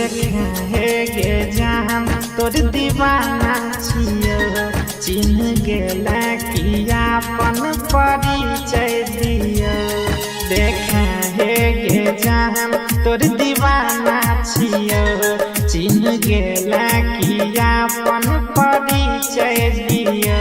देखे हे गे जान तोर दीवाना छियो, चिन्ह गेला कि अपन परिचय दियो। देखे हे गे जान तोर दीवाना छियो, चिन्ह गेला कि अपन परिचय दियो।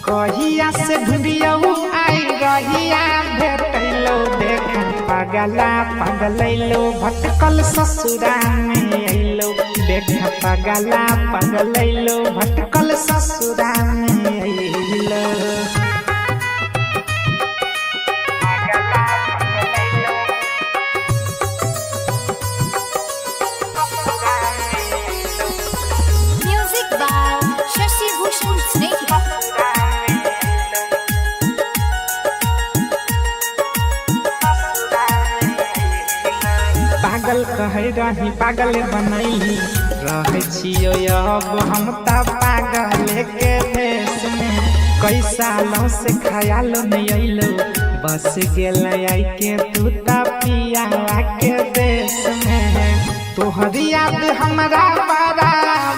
कहिया से ढूंढियो आई रहिया भेटैलो, देख पगला पगलैलो भटकल ससुरा में अइलो। देख पगला पगलैलो भटकल ससुरा में अइलो। Music by Shashi Bhushan Snehi. पागल कहै रही पागल बनैली, रहै छियो अब हम त पागल के भेष में। कई सालों से ख्यालो नहीं अइलो, बस गेल आई के तू त पिया के देश में। तोहर याद हमरा बड़ा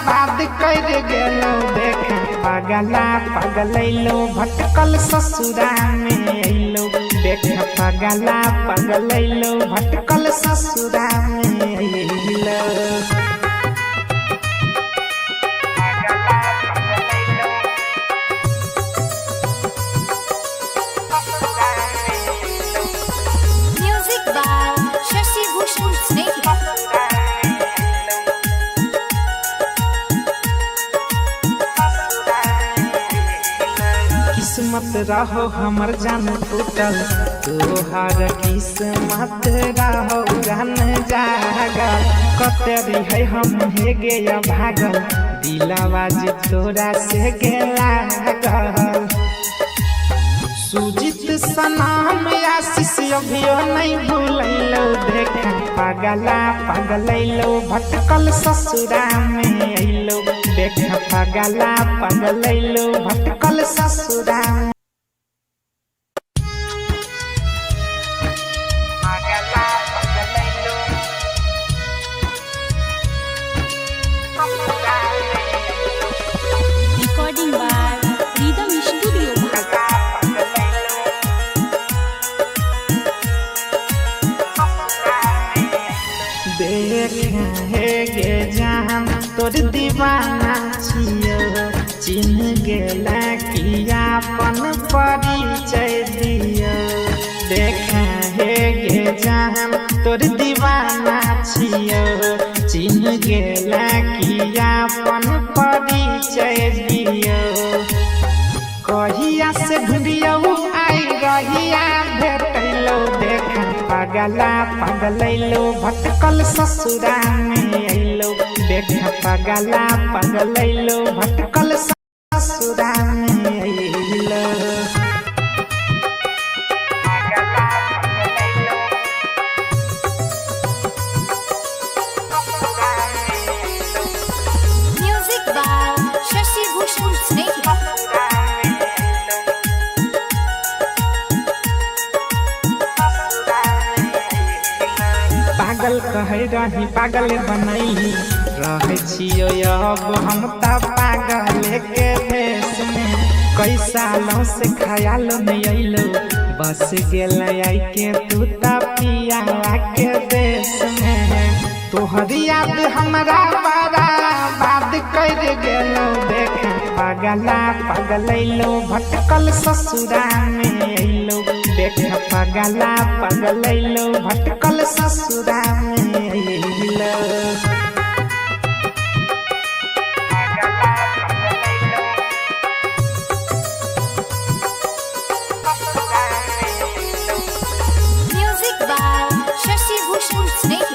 बात कर गेलो, देख पगला पगलैलो भटकल ससुरा में अइलो। देख पगला पगलैलो भटकल ससुरा में अइलो। Music by Shashi Bhushan Snehi. किस्मत रहो हमर जान टूटल, तोहार किस्मत रहो जान जागल। कते रहे हम हे गे भागल, दिलावा जे तोरा से गेला गल। सुजित सनाम आशीष अभियो नहीं भूलैलो, देख पगला पगलैलो भटकल ससुरा में अइलो। देख पगला पगलैलो भटकल ससुरा में। पगला पगलैलो ससुरा में। Recording by Rhythm Studio. देख हे गे जान तोर दीवाना छियो, चिन्ह गेला कि अपन परिचय दियो। देख हे गे जान तोर दीवाना छियो, चिन्ह गेला कि अपन परिचय दियो। कहिया से ढूंढियो आई रहिया भेटैलो, देख पगला पगलैलो भटकल ससुरा में अइलो। देख पगला पगलैलो भटकल ससुरा में अइलो। Music by Shashi Bhushan Snehi. पागल कहै रही पागल बनैली, रहै छियो अब हम त पागल के भेष में। कई सालों से ख्यालो नहीं अइलो, बस गेल आई के तू त पिया के देश में। तोहर याद हमरा बड़ा बात कर गेलो, देख पगला पगलैलो भटकल ससुरा में अइलो। देख पगला पगलैलो भटकल ससुरा में अइलो। Music by Shashi Bhushan Snehi.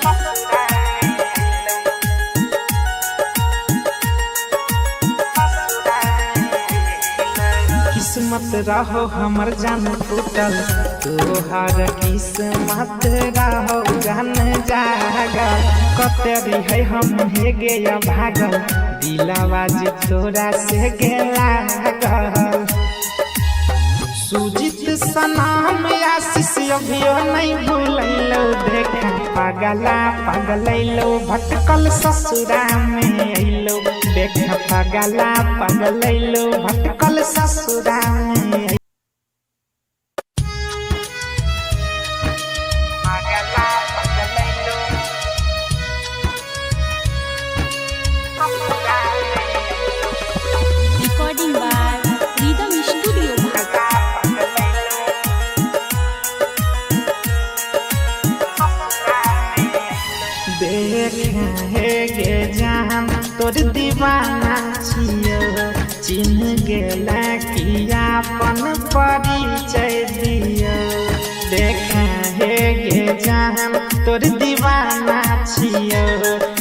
किस्मत रहो हमर जान टूटल, तोहार किस्मत रहो जान जागल। कते रहे हम हे गे भागल, दिलावा जे तोरा से गेला गल। सुजीत सनाम आशीष अभियो नहीं भूलैलो। देख पगला पगलैलो भटकल ससुरा में अइलो। देख पगला पगलैलो भटकल ससुरा में। पगला पगलैलो ससुरा में। Recording by Rhythm Studio. देख हे गे जान तोर दीवाना छियो, चिन्ह गेला कि अपन परिचय दियो। देख हे गे जान तोर दीवाना छियो,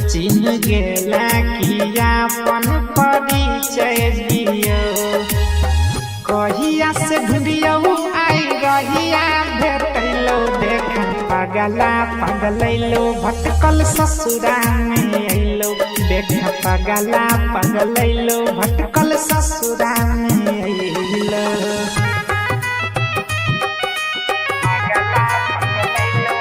चिन्ह गेला कि अपन परिचय दियो। कहिया से ढूंढियौ आई रहिया भेटैलो। देख पगला पगलैलो भटकल ससुरा में अइलो। देख पगला पगलैलो भटकल ससुरा में अइलो। पगला पगलैलो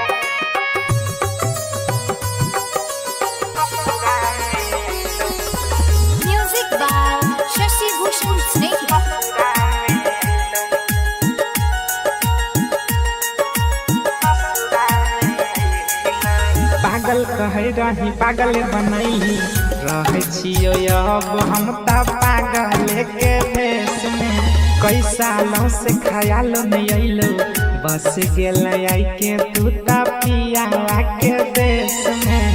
ससुरा में अइलो। Music by Shashi Bhushan Snehi. ससुरा में अइलो। ससुरा में अइलो। पागल कहै रही पागल बनैली, रहै छियो अब हम त पागल के भेष में। कई सालों से ख्याल नहीं अइलो, बस गेल आई के तू त पिया के देश में।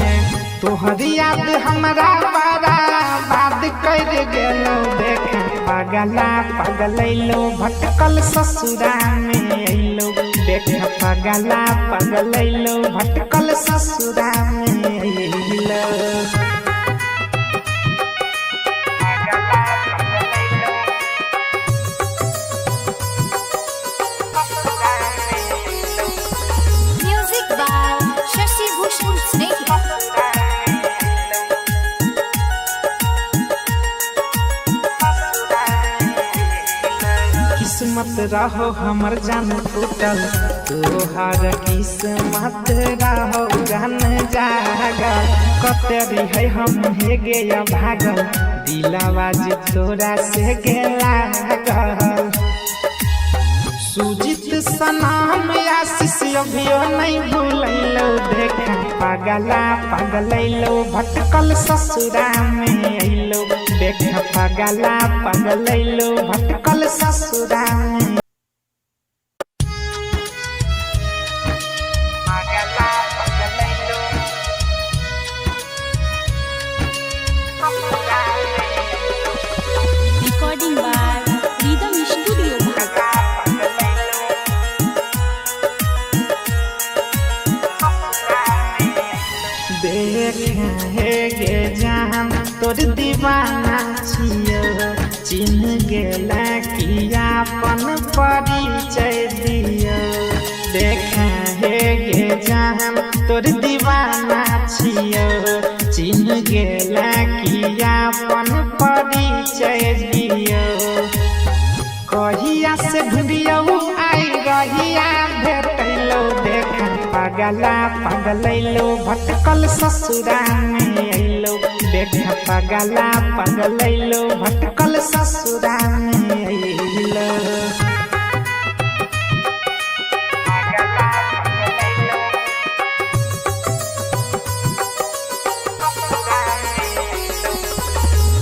तोहरी याद हमरा बड़ा बात कर गेलो। देख पगला पगलैलो भटकल ससुरा में अइलो। देख पगला पगलैलो भटकल ससुरा में अइलो। पगला पगलैलो ससुरा में अइलो। Music by Shashi Bhushan Snehi. ससुरा में अइलो। ससुरा में अइलो। किस्मत रहो हमर जान टूटल, तोहार किस्मत रहो जान जागल। कते रहे हम हे गे भागल, दिलावा जे तोरा से गे लागल। सुजीत सनाम आशीष अभियो नहीं भूलैलो। देख पगला पगलैलो भटकल ससुरा में अइलो। देख पगला पगलैलो भटकल ससुरा में। पगला पगलैलो ससुरा में अइलो। Recording by Rhythm Studio. पगला पगलैलो ससुरा में अइलो। देख हे गे जान तोर दीवाना छियो, चिन्ह गेला कि अपन परिचय दियो। देख हे गे जान तोर दीवाना छियो, चिन्ह गेला कि अपन परिचय दियो। कहिया से ढूंढियौ आई रहिया भेटैलो। देख पगला पगलैलो भटकल ससुरा में अइलो। देख पगला पगलैलो भटकल ससुरा में अइलो। पगला पगलैलो ससुरा में अइलो।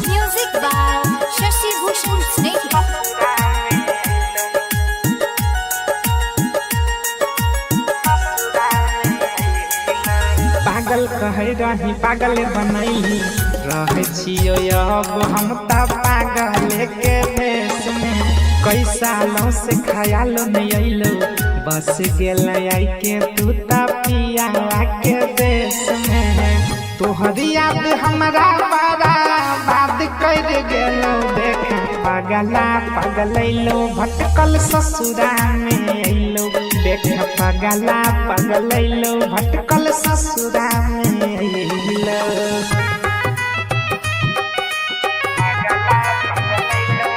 Music by Shashi Bhushan Snehi. ससुरा में अइलो। ससुरा में अइलो। पागल कहै रही पागल बनैली, रहै छियो अब हम त पागल के भेष में। कई सालों से ख्याल नहीं अइलो, बस गेल आई के तू त पिया के देश में। तोहरी याद हमरा बड़ा बात कर गेलो। देख पगला पगलैलो भटकल ससुरा में अइलो। देख पगला पगलैलो भटकल ससुरा में अइलो। पगला पगलैलो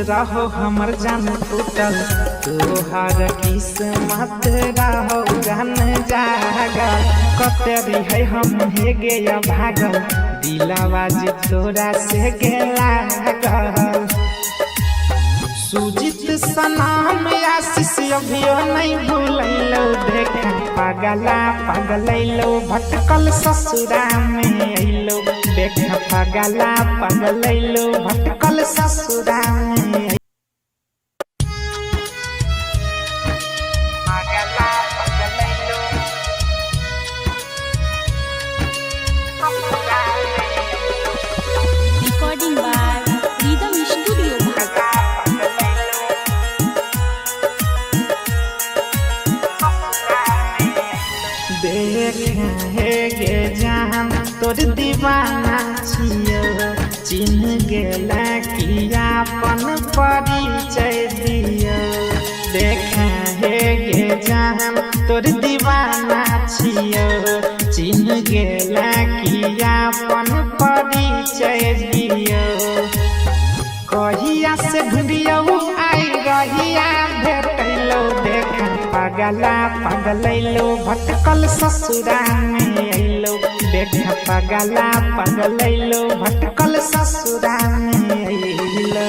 रहो हमर जान टूटल, तोहर किस्मत रहो जान जागल। कते रहे हम हेगे भागल, दिलावा जे तोरा से गेला। सुजित सनाम आशीष अभियो नहीं भूलैलो, देखा पगला पगलैलो भटकल ससुरा में अइलो। देखा पगला पगलैलो भटकल ससुरा में। पगला पगलैलो ससुरा में। Recording by Rhythm Studio. देख हे गे जान तोर दीवाना छियो, चिन्ह गेला कि अपन परिचय दियो। देख हे गे जान तोर दीवाना छियो, चिन्ह गेला कि अपन परिचय दियो। कहिया से ढूंढियौ आई रहिया भेटैलो, देख पगला पगलैलो भटकल ससुरा में अइलो। देख पगला पगलैलो भटकल ससुरा में अइलो।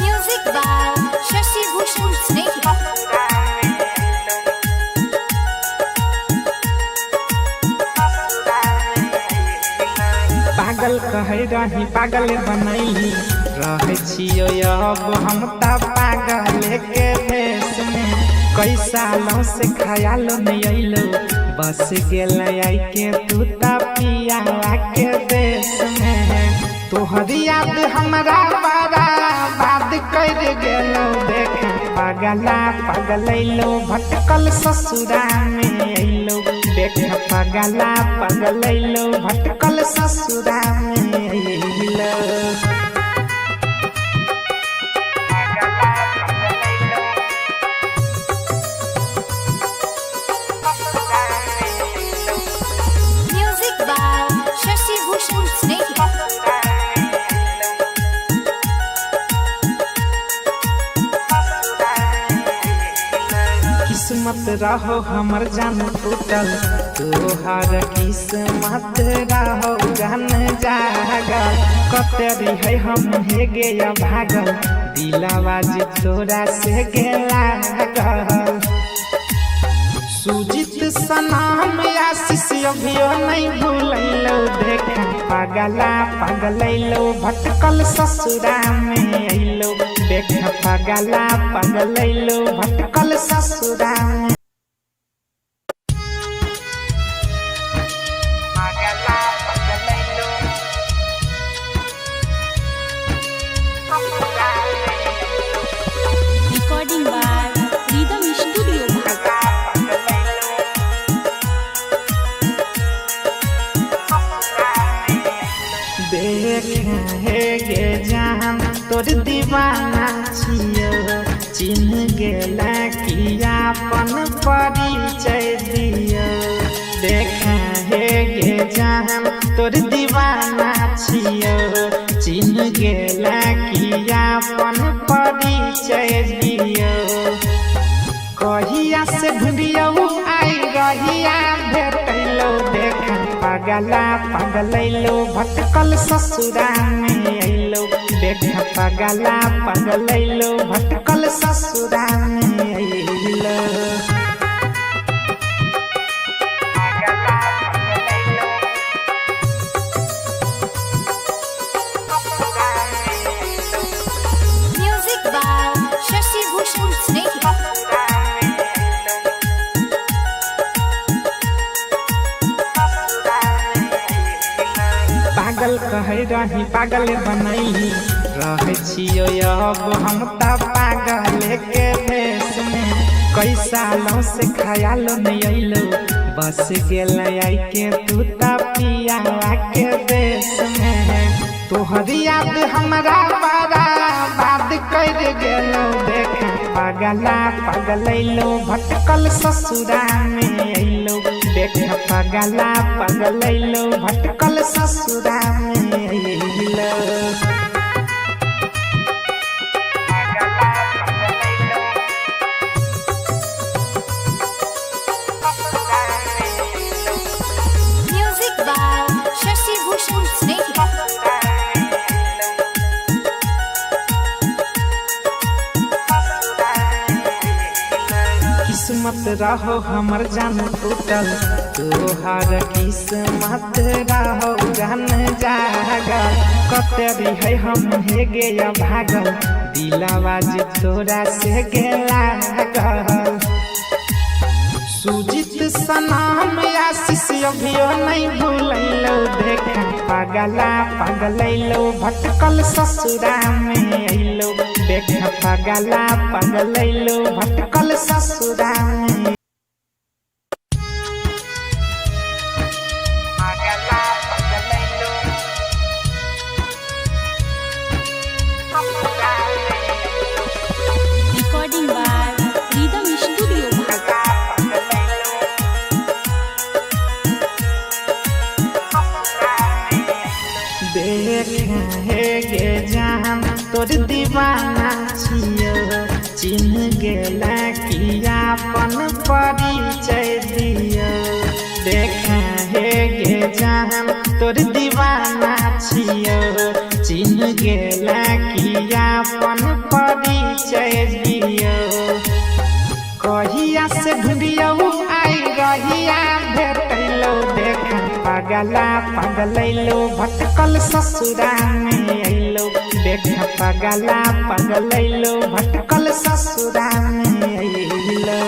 Music by Shashi Bhushan Snehi. पागल कहै रही पागल बनैली, रहै छियो अब हम त पागल के भेष में। कई सालों से ख्याल नहीं अइलो, बस गेल आई के तू त पिया के देश में। तोहर याद हमरा बड़ा बात कर गेलो, देख पगला पगलैलो भटकल ससुरा में अइलो। देख पगला पगलैलो भटकल ससुरा में अइलो। Music by Shashi Bhushan Snehi. किस्मत रहो हमर जान टूटल, तोहर किस्मत रहो जान जागल। कते रहे हम हेगे भागल, दिलावा जे तोरा से गेला। सुजित सनाम आशीष अभियो नहीं भूलैलो, देख पगला पगलैलो भटकल ससुरा में अइलो। देख पगला पगलैलो भटकल ससुरा में। पगला पगलैलो ससुरा में। Recording by Rhythm Studio. देख हे गे जान तोर दीवाना छियो, चिन्ह गेला कि अपन परिचय दियो। देख हे गे जान तोर दीवाना छियो, चिन्ह गेला कि अपन परिचय दियो। कहिया से ढूंढियौ आई रहिया भेटैलो, देख पगला पगलैलो भटकल ससुरा में अइलो। देख पगला पगलैलो भटकल ससुरा में अइलो। Music by Shashi Bhushan Snehi. पागल कहै रही पागल बनैली, रहै छियो अब हम त पागल के भेष में। कई सालों से ख्याल नहीं अइलो, बस गेल आई के तू त पिया के देश में। तोहर याद हमरा बड़ा बात कर गेलो, देख पगला पगलैलो भटकल ससुरा में अइलो। देख पगला पगलैलो भटकल ससुरा में अइलो। Music by Shashi Bhushan Snehi. किस्मत रहो हमर जान टूटल तोहार किस्मत रहो जान जागल। कते है हम हे गे भागल दिलावा जे तोरा से गेला गल। सुजित सनाम आशीष अभियो नहीं भूलैलो। देख पगला पगलैलो भटकल ससुरा में अइलो। देख पगला पगलैलो भटकल ससुरा में। पगला पगलैलो ससुरा में। Recording by Rhythm Studio. देख हे गे जान तोर दीवाना छियो चिन्ह गेला कि अपन परिचय दियो। देख हे गे जान तोर दीवाना छियो चिन्ह गेला कि अपन परिचय दियो। कहिया से ढूंढियो आई रहिया भेटैलो। देख पगला पगलैलो भटकल ससुरा में अइलो। देख पगला पगलैलो भटकल ससुरा में अइलो।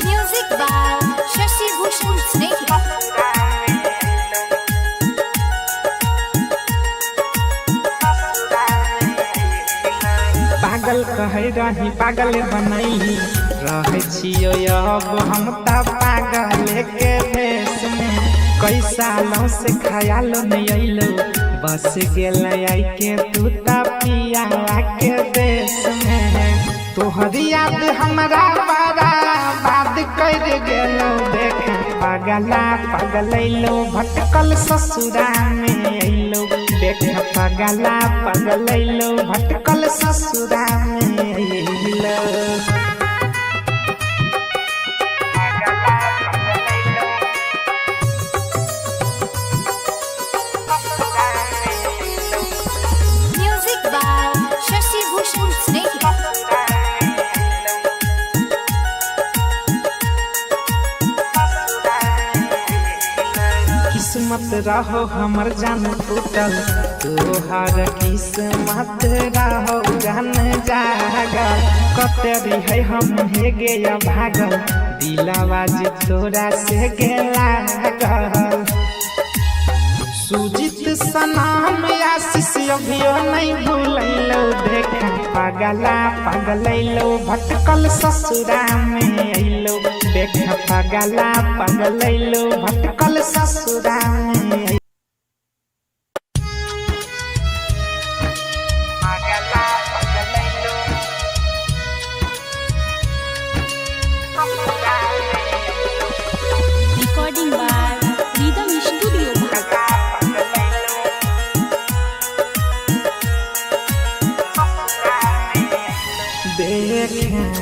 Music by Shashi Bhushan Snehi. पागल कहै रही पागल बनैली रहै छियो अब हम त पागल के भेष में। कई सालों से ख्यालो नहीं अइलो बस गेल आई के तू त पिया के देश में। तोहर याद हमरा बड़ा बात कर गेलो। देख पगला पगलैलो भटकल ससुरा में अइलो। देख पगला पगलैलो भटकल ससुरा में अइलो। Music by Shashi Bhushan Snehi. किस्मत रहो हमर जान टूटल तोहार किस्मत रहो जान जागल। कते है हम हे गे भागल दिलावा जे तोरा से गेला गल। सुजित सनाम आशीष अभियो नहीं भूलैलो। देख पगला पगलैलो भटकल ससुरा में अइलो। देख पगला पगलैलो भटकल ससुरा में। पगला पगलैलो ससुरा में। Recording by Rhythm Studio. देख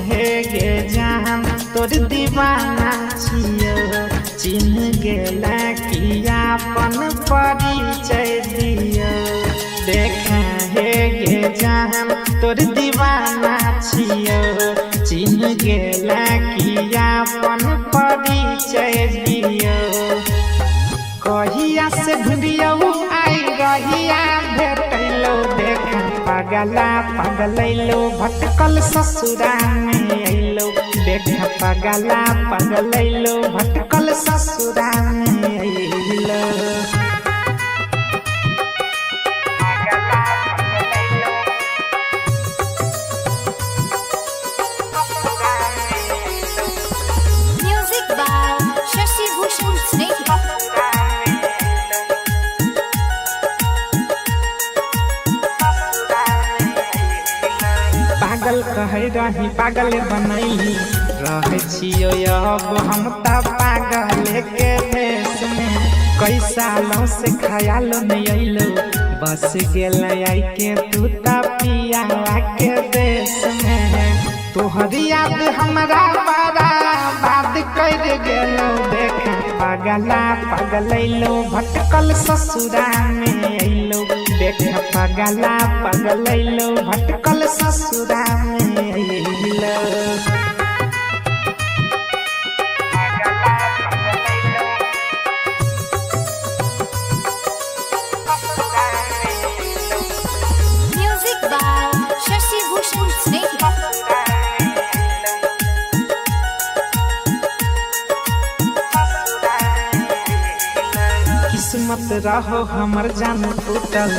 हे गे जान तोर दीवाना छियो चिन्ह गेला कि अपन परिचय दियो। देख हे गे जान तोर दीवाना छियो चिन्ह गेला कि अपन परिचय दियो। कहिया से ढूंढियो आई रहिया भेटैलो। देख पगला पगलैलो भटकल ससुरा में अइलो। देख पगला पगलैलो भटकल ससुरा में अइलो। Music by Shashi Bhushan पागल कहै रही पागल बनैली, रहै छियो अब हम त पागल के भेष में। कई सालों से ख्यालो नहीं अइलो, बस गेल आई के तू त पियावा के देश में। तोहरी याद हमरा बड़ा बात कर गेलो, देख पगला पगलैलो भटकल ससुरा में अइलो। देख पगला पगलैलो भटकल ससुरा में अइलो। Music by Shashi Bhushan Snehi. किस्मत रहो हमर जान टूटल,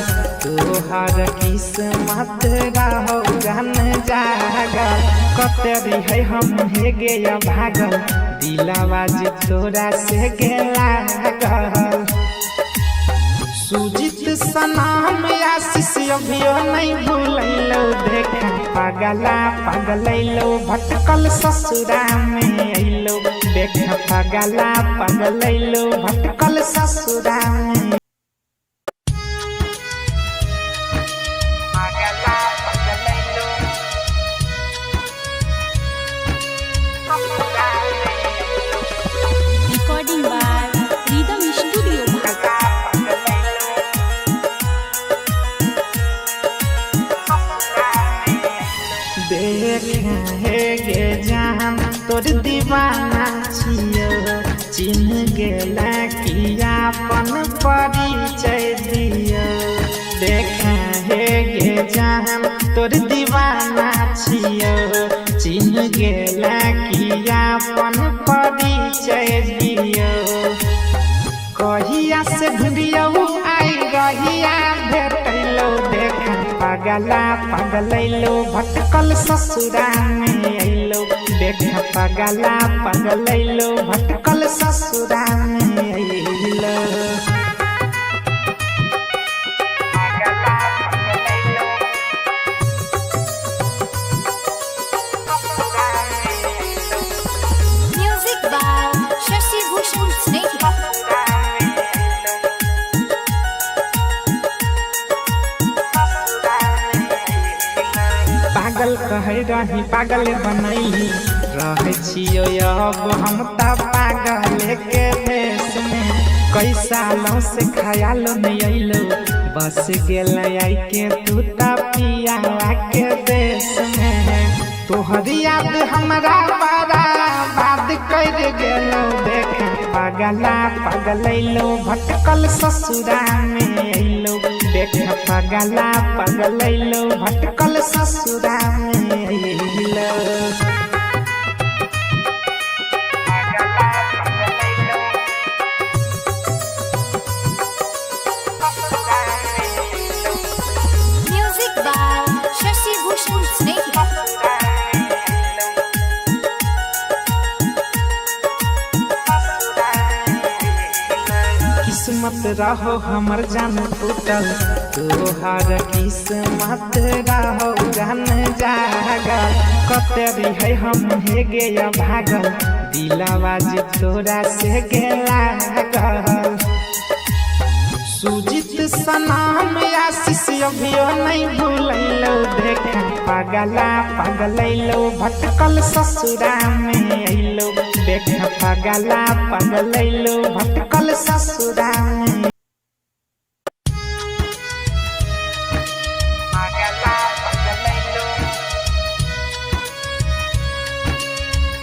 तोहर किस्मत रहो जान जागल। कते रहे हम हे गे भागल, दिलावा जे तोरा से गे लागल। सुजित सनाम आशीष अभियो नहीं भूलैलो, देख पगला पगलैलो भटकल ससुरा में अइलो। देख पगला पगलैलो भटकल ससुरा में। पगला पगलैलो ससुरा में। Recording by Rhythm Studio. देख हे गे जान तोर दीवाना छियो, चिन्ह गेला कि अपन परिचय दियो। देख हे गे जान तोर दीवाना छियो, चिन्ह गेला कि अपन परिचय दियो। कहिया से ढूंढियौ आई रहिया भेटैलो, देख पगला पगलैलो भटकल ससुरा में अइलो। देख पगला पगलैलो भटकल ससुरा में अइलो। Music by Shashi Bhushan Snehi. पागल कहै रही पागल बनैली, रहै छियो अब हम त पागल के भेष में। कई सालों से ख्यालो नहीं अइलो, बस गेल आई के तू त पियावा के देश में। तोहरी याद हमरा बड़ा बात कर गेलो, देख पगला पगलैलो भटकल ससुरा में अइलो। देख पगला पगलैलो भटकल ससुरा में अइलो। Music by Shashi Bhushan Snehi. किस्मत रहो हमर जान टूटल, तोहर किस्मत रहो जान जागल। कते रहे हम हे गे भागल, दिलावा जे तोरा से गे लागल। सुजित सनाम आशीष अभियो नहीं भूलैलो, देख पगला पगलैलो भटकल ससुरा में अइलो। देख पगला पगलैलो भटकल ससुरा में। पगला पगलैलो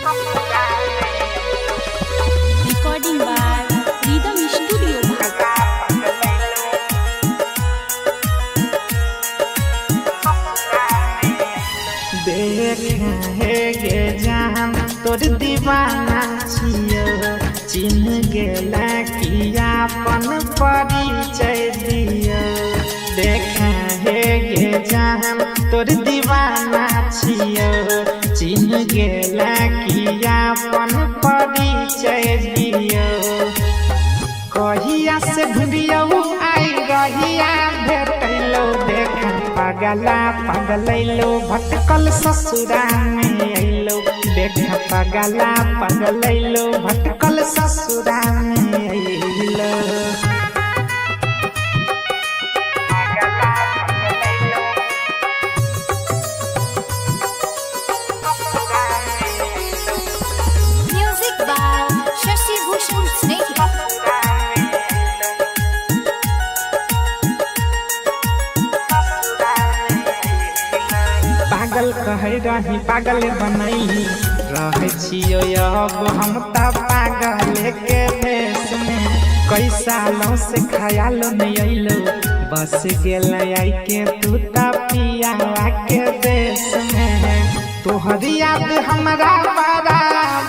ससुरा में। Recording by Rhythm Studio. देख हे गे जान तोर दीवाना छियो, चिन्ह गेला कि अपन परिचय दियो। देख हे गे जान तोर दीवाना छियो, चिन्ह गेला कि अपन परिचय दियो। कहिया से ढूंढियौ आई रहिया भेटैलो, देख पगला पगलैलो भटकल ससुरा में अइलो। देख पगला पगलैलो भटकल ससुरा में अइलो। Music by Shashi Bhushan Snehi. पागल कहै रही पागल बनैली, रहै छियो अब हम त पागल के भेष में। कई सालों से ख्यालो नहीं अइलो, बस गेल आई के तू त पियावा के देश में। तोहरी याद हमरा बड़ा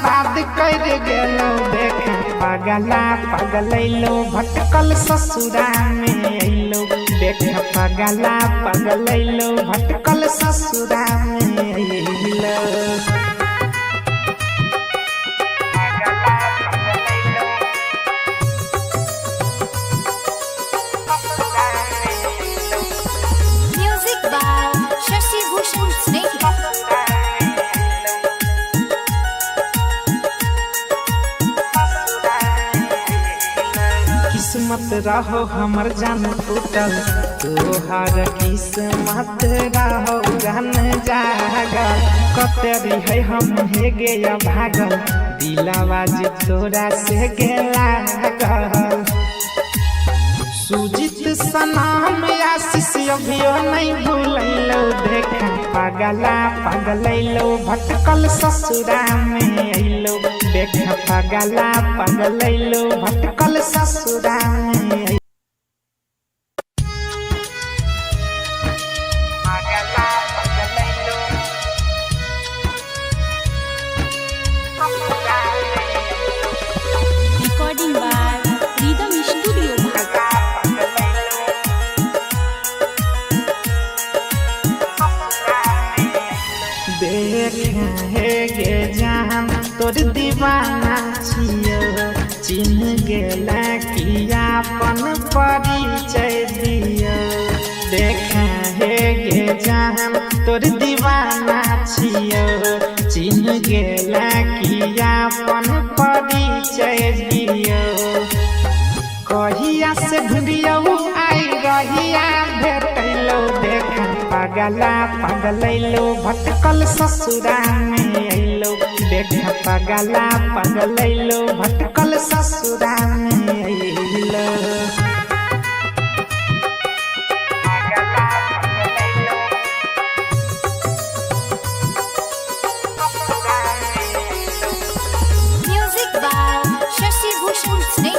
बात कर गेलो। देख पगला पगलैलो भटकल ससुरा में अइलो। देख पगला पगलैलो भटकल ससुरा में अइलो। Music by Shashi Bhushan Snehi. किस्मत रहो हमर जान टूटल, तोहार किस्मत रहो जान जागल। कते है हम हे गे भागल, दिलावा जे तोरा से गेला गल। सुजित सनाम आशीष अभियो नहीं भूलैलो। देख पगला पगलैलो भटकल ससुरा में अइलो। देख पगला पगलैलो भटकल ससुरा में अइलो। Recording by Rhythm Studio. देख हे गे जान तोर दीवाना छियो, चिन्ह गेला कि अपन परिचय दियो। देख हे गे जान तोर दीवाना छियो, चिन्ह गेला कि अपन परिचय दियो। कहिया से ढूंढियौ आई रहिया भेटैलो। देख पगला पगलैलो भटकल ससुरा में अइलो। देख पगला पगलैलो भटकल ससुरा में अइलो। Music by Shashi Bhushan Snehi.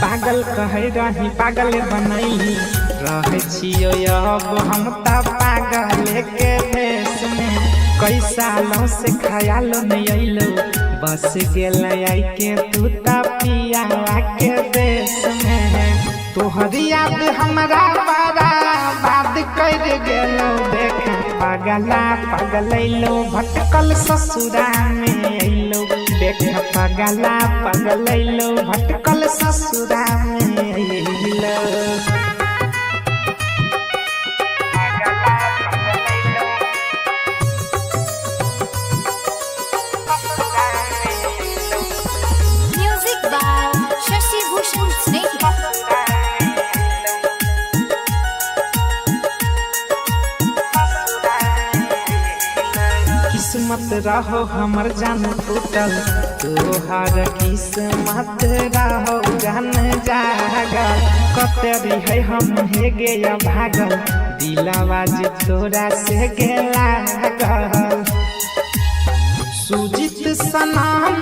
पागल कहै रही पागल बनैली, रहै छियो अब हम त पागल के भेष में। कई सालों से ख्यालो नहीं अइलो, बस गेल आई के तू त पियावा के देश में। तोहरी याद हमरा बड़ा बात कर गेलो। देख पगला पगलैलो भटकल ससुरा में अइलो। देख पगला पगलैलो भटकल ससुरा में अइलो। Music by Shashi Bhushan Snehi. किस्मत रहो हमर जान टूटल, तोहार किस्मत रहो जान जागल। कते है हम हे गे भागल, दिलावा जे तोरा से गेला गल। सुजित सनाम